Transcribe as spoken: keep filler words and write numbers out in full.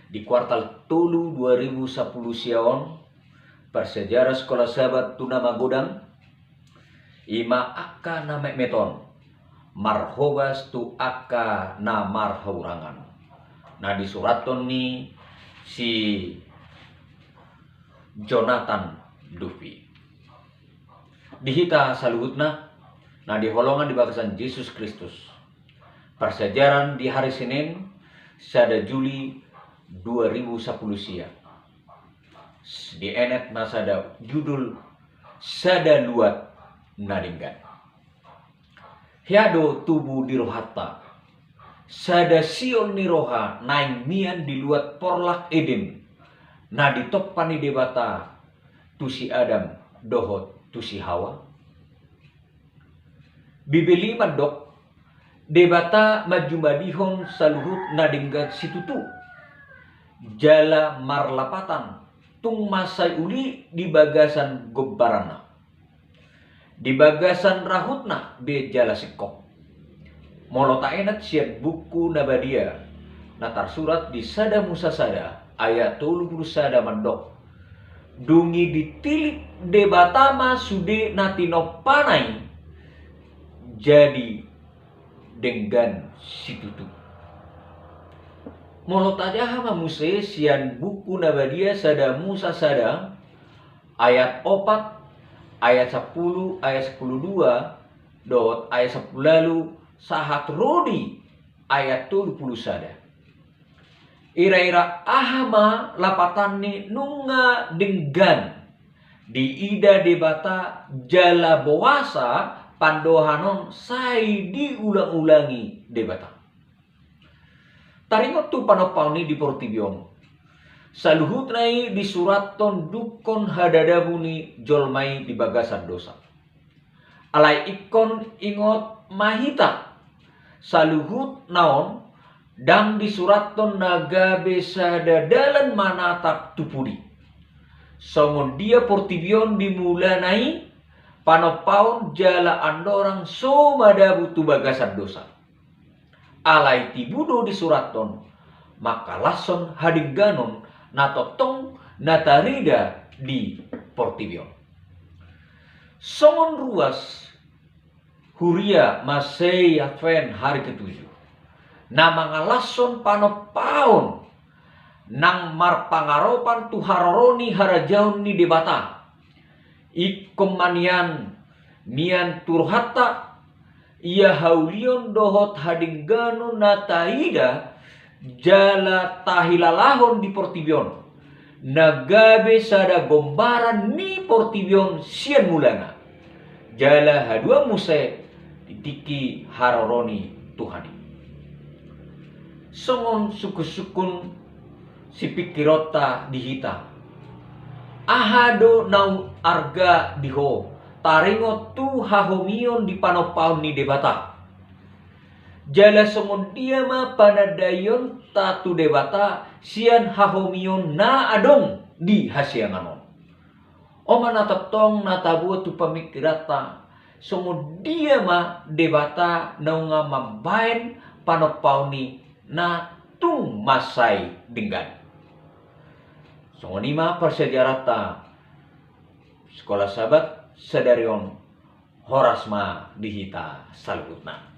Di kuartal tolu dua ribu sapuluh sia on, parsiajaran Sikola Sabat tu na magodang, i ma angka na metmet on, marhobas tu angka na marhahurangan, na disurathon ni si Jonathan Duffy. Di hita saluhutna na hinaholongan di bagasan Jesus Kristus, parsiajaran di hari Senin, sada Juli dua ribu sapuluh sia, dienet ma sada judul: Sada Luat na Denggan. Hea do tubu di rohanta sada sihol ni roha naeng mian di luat porlak Eden, na ditompa ni Debata tu si Adam dohot tu si Hawa? Bibel i mandok, Debata manjumadihon saluhut na denggan situtu, jala marlapatan tung mansai uli di bagasan gombaranna, di bagasan rahutna be jala singkop. Molo taenat sian Buku Na Badia, na tarsurat di Sada Musa sada ayat tolu pulu sada mandok, dung i ditilip Debata ma sude na tinompana i jadi denggan situtu. Molo tajaha ma muse sian Buku Na Badia Sada Musa sada ayat opat, ayat sampulu, ayat sampulu dua, dohot ayat sampulu ualu sahat ro di ayat tolu pulu sada. Ira-ira aha ma lapatan ni nunga denggan diida Debata jala boasa pandohan on sai diulang-ulangi Debata? Taringot tu panompaon i di portibi on, saluhutna i disurathon dungkon hadadabu ni jolma i di bagasan dosa. Alai ingkon ingot ma hita, saluhutna on ndang disurathon na gabe sada dalan manatap tu pudi. Songon dia portibi on di mulana i, panompaon jala andorang so madabu tu bagasan dosa. Alai tibu do disurathon mangkalashon hadengganon na tongtong na tarida di portibi on. Songon ruas huria Masehi Advent hari ketujuh, na mangalashon panompaon nang marpangaropan tu haroro ni harajaon ni Debata, ingkon ma nian mian tu rohanta ia haulion dohot hadengganon na taida jala tahilalahon di portibi on, na gabe sada gombaran ni portibi on sian mulana, jala haduan muse di tingki haroro ni Tuhan i. Songon sungkun-sungkun sipingkironta di hita, aha do na arga di ho taringot tu hahomion di panompaon ni Debata? Jala songon dia ma panandaionta tu Debata sian hahomion na adong di hasiangan on? On ma na tongtong na taboan tu pamingkiranta, songon dia ma Debata nunga mambahen panompaon i na tung mansai denggan. Songon i ma parsiajaranta Sikola Sabat sadari on. Horas ma di hita saluhutna.